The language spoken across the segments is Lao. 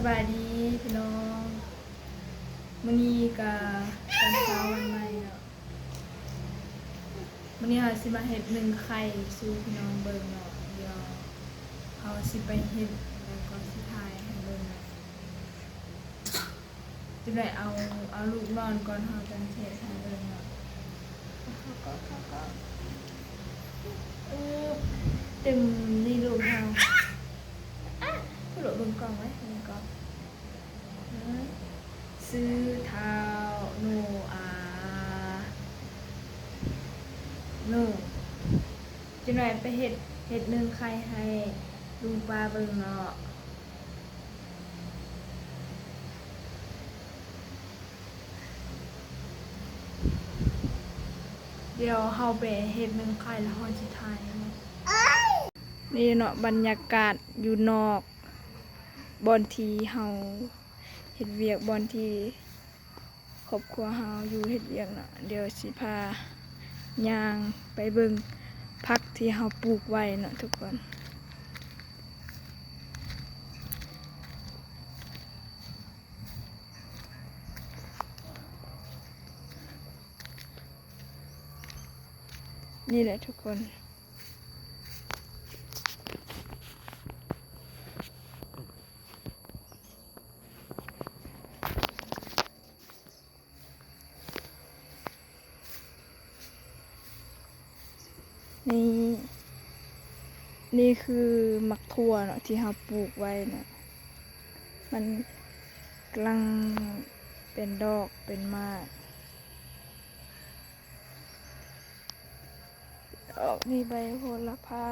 ສະບາຍດີພີ່ນ້ອງ ມື້ນີ້ກະຕອນເຊົ້າວັນໃໝ່ເນາະ ມື້ນີ້ເຮົາຊິມາເຮັດໜຶ້ງໄຂ່ສູ່ພີ່ນ້ອງເບິ່ງເນາະ ດຽວເຮົາຊິໄປເຮັດ ແລ້ວກໍຊິຖ່າຍໃຫ້ເບິ່ງເນາະ. ຈະໄດ້ເອົາ ເອົາລູກນອນກ່ອນ ເຮົາຈັ່ງເຮັດໃຫ້ເບິ່ງເນາະ. ເຮົາກໍ ເຮົາກໍ ອື ຕຶມນີ້ລູກເຮົາ ອະ ຜູ້ໂລດເບິ່ງກ້ອງໄວ້ ເບິ່ງກ້ອງ ອື ຊື່ທ້າວໂນອາ ໂນ ຈັກໜ່ອຍໄປເຮັດ ເຮັດໜຶ້ງໄຂ່ໃຫ້ລຸງປ້າເບິ່ງເນາະ. ດຽວເຮົາໄປເຮັດໜຶ້ງໄຂ່ແລ້ວເຮົາຊິຖ່າຍໃຫ້ເບິ່ງ. ນີ້ເນາະ ບັນຍາກາດຢູ່ນອກ ບ່ອນທີ່ເຮົາເຮັດວຽກ ບ່ອນທີ່ ຄອບຄົວເຮົາຢູ່ເຮັດວຽກເນາະ ດຽວຊິພາຍ່າງໄປເບິ່ງຜັກທີ່ເຮົາປູກໄວ້ເນາະທຸກຄົນ. ນີ້ແຫຼະທຸກຄົນ. ນີ້ ນີ້ຄືໝາກຖົ່ວເນາະ ທີ່ເຮົາປູກໄວ້ເນາະ ມັນກຳລັງເປັນດອກເປັນໝາກ ອອກ ມີໃບໂຫລະພາ.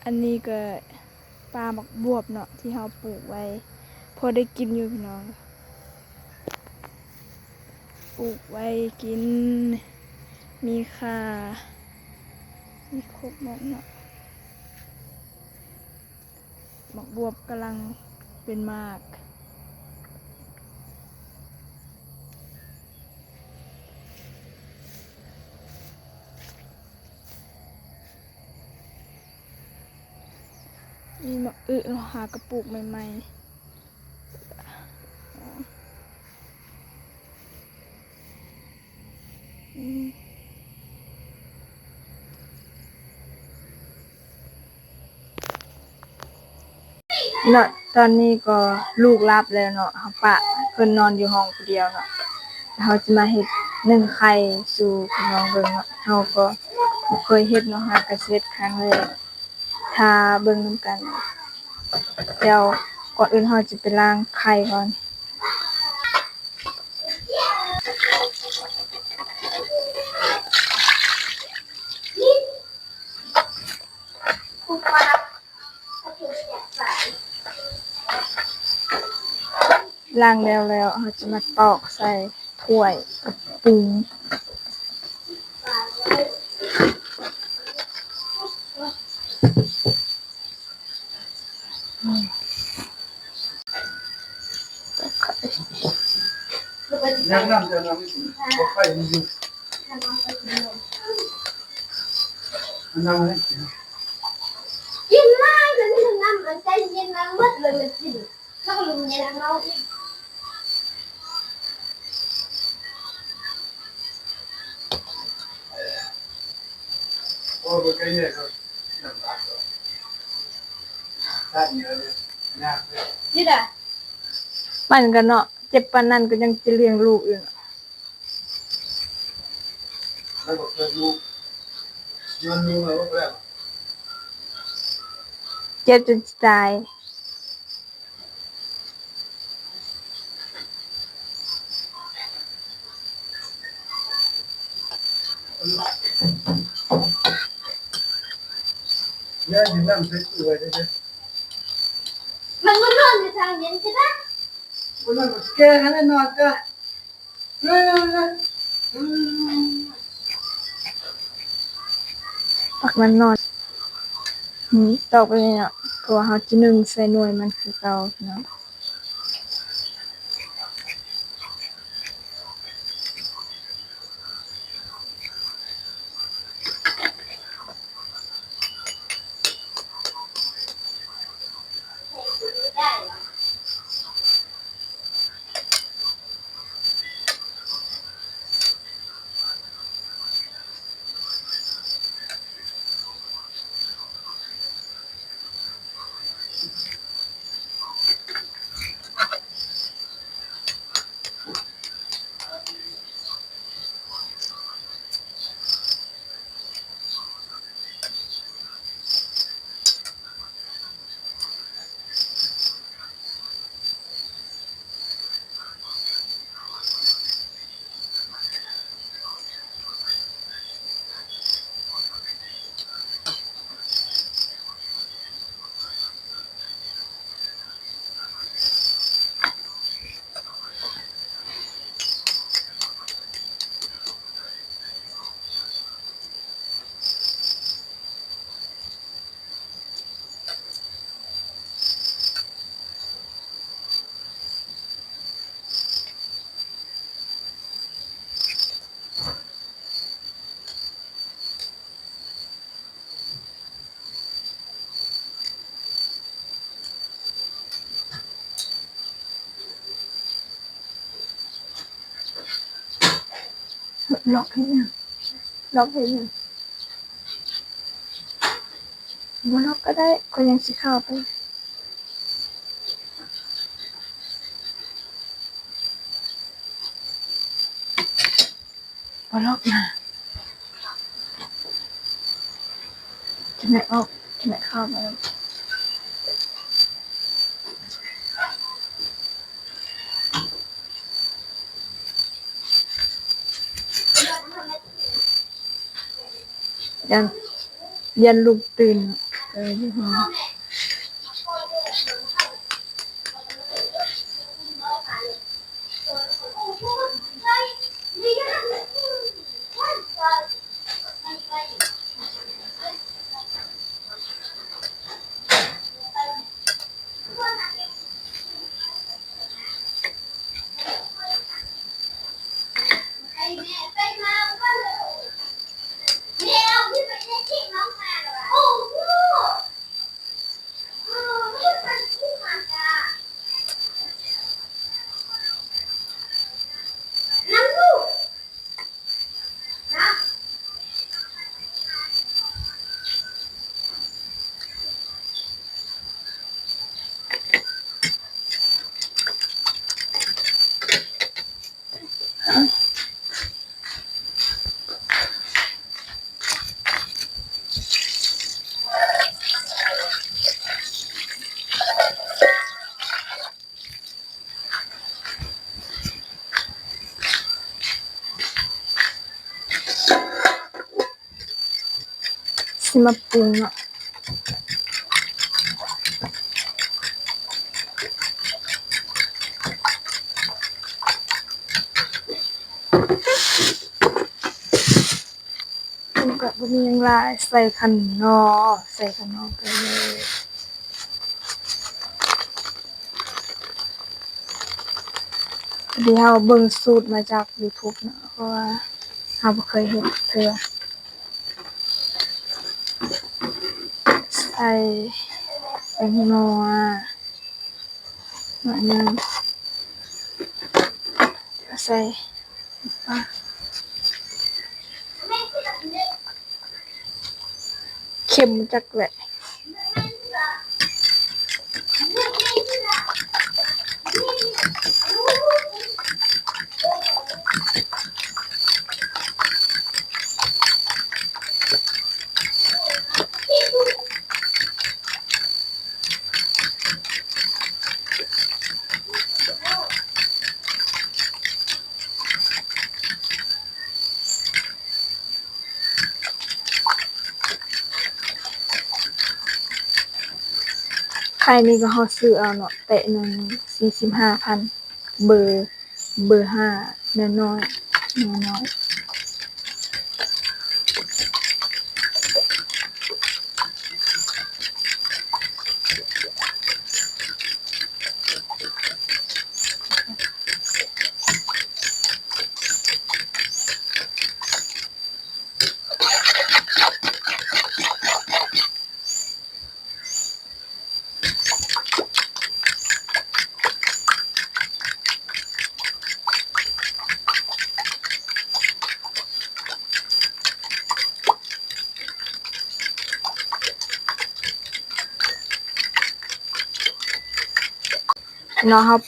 ອັນນີ້ກໍປ່າໝາກບວບເນາະ ທີ່ເຮົາປູກໄວ້ ພໍໄດ້ກິນຢູ່ພີ່ນ້ອງ ປູກໄວ້ກິນ ມີຂ່າ ມີຄົບໝົດເນາະ. ໝາກບວບກຳລັງເປັນໝາກ ມີໝາກອຶເນາະ ຫາກະປູກໃໝ່ໆ. ເນາະ ຕອນນີ້ກໍລູກຫຼັບແລ້ວເນາະ ເຮົາປະເພິ່ນນອນຢູ່ຫ້ອງຜູ້ດຽວເນາະ ເຮົາຈະມາເຮັດໜຶ້ງໄຂ່ສູ່ພີ່ນ້ອງເບິ່ງເນາະ ເຮົາກໍບໍ່ເຄີຍເຮັດເນາະ ຫາກະຊິເຮັດຄັ້ງແລກ ຖ້າເບິ່ງນຳກັນ ດຽວກ່ອນອື່ນເຮົາຈະໄປລ້າງໄຂ່ກ່ອນ. ລ້າງແລ້ວແລ້ວ ເຮົາຈະມາຕອກໃສ່ຖ້ວຍ ກະປຸງ. ກິນຫຼາຍ ແຕ່ມີນ້ຳ ອັນໃຈເຢັນ ນ້ຳໝົດເລີຍ ມັນກິນ ແລ້ວກໍລົງເຢັນເຮົາອີກ. ມັນກໍເນາະ ເຈັບປານນັ້ນກໍຍັງຈະລ້ຽງລູກຢູ່ເນາະ. ເຈັບຈົນຊິຕາຍ. ມັນບໍ່ນອນຢູ່ທາງເຢັນຊິນະ ມັນນອນກໍແກ້ຫັ້ນນອນກະ. ພັກມັນນອນ ນີ້ ຕອກໄປນີ້ເນາະ ເພາະວ່າເຮົາຈະໜຶ້ງໃສ່ໜ່ວຍມັນຄືເກົ່າເນາະ. ເ ລັອກເຮັດຫຍັງ? ລັອກເຮັດຫຍັງ? ບໍ່ລັອກກໍໄດ້ ຂ້ອຍຍັງຊິເຂົ້າໄປ. ບໍ່ລັອກນະ ຈະໄດ້ອອກ ຈະໄດ້ເຂົ້າມາ. ຢ້ານ ຢ້ານລູກຕື່ນ ເອີ ຢູ່ຫ້ອງ. ຊິມາປຸງເນາະ. ມັນກໍບໍ່ມີຫຍັງຫຼາຍ ໃສ່ຂະໜໍ ໃສ່ຂະໜໍໄປເລີຍ. ພໍດີເຮົາເບິ່ງສູດມາຈາກຢູທູບເນາະ ເພາະວ່າເຮົາບໍ່ເຄີຍເຮັດເທື່ອ. ໃສ່ແປ້ງນົວໜ້ອຍໜຶ່ງ ໃສ່ ເຄັມຈັກແຫຼະ. ໄຂ່ນີ້ກໍເຮົາຊື້ເອົາເນາະ ແຕະໜຶ່ງສີ່ສິບຫ້າພັນ ເບີ ເບີຫ້າ ນ້ອຍໆ ນ້ອຍໆ. ເນາະ ເຮົາ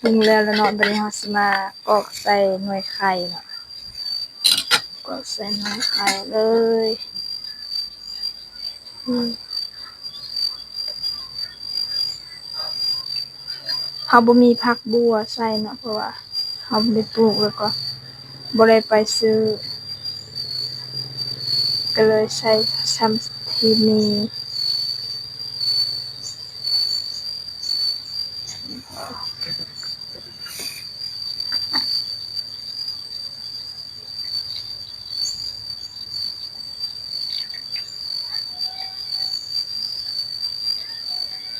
ປຸງແລ້ວລະເນາະ ບາດນີ້ເຮົາຊິມາກອກໃສ່ໜ່ວຍໄຂ່ເນາະ. ກອກໃສ່ໜ່ວຍໄຂ່ເລີຍ. ເຮົາບໍ່ມີຜັກບົ່ວໃສ່ເນາະ ເພາະວ່າເຮົາບໍ່ໄດ້ປູກ ແລ້ວກໍບໍ່ໄດ້ໄປຊື້ ກໍເລີຍໃສ່ຊ່ຳທີ່ມີ.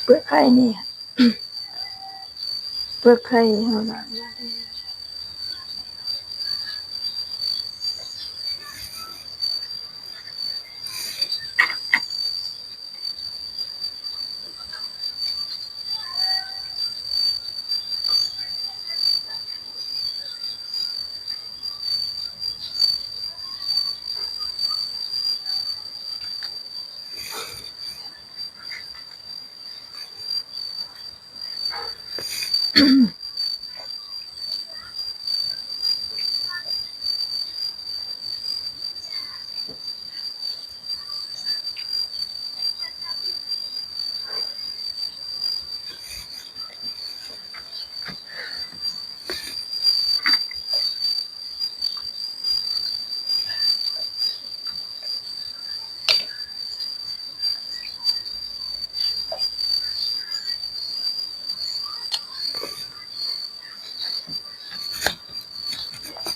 ເປືອກໄຂ່ນີ້ ເປືອກໄຂ່ເຮົາລະ. ເ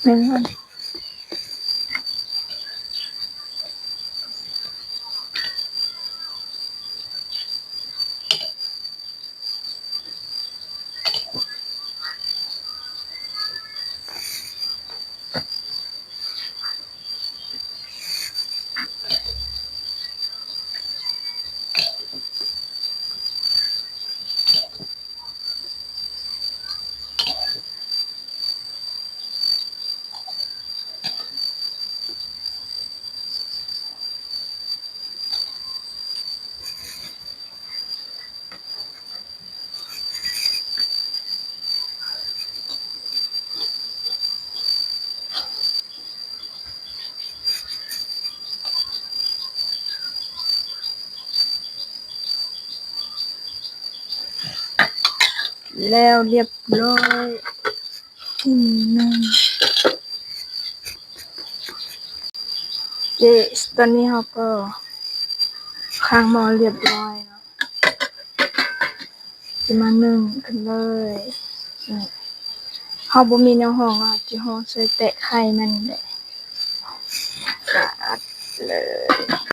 ແມ່ນບໍ່? ແລ້ວລຽບຮ້ອຍ ໜຶ່ງ ເອ ຕອນນີ້ເຮົາກໍຄ້າງໝໍ້ລຽບຮ້ອຍເນາະ. ຊິມາໜຶ້ງກັນເລີຍ. ເຮົາບໍ່ມີແນວຮອງ ເຮົາຊິຮອງໃສ່ແຕະໄຂ່ມັນແຫຼະ. ສາດເລີຍ.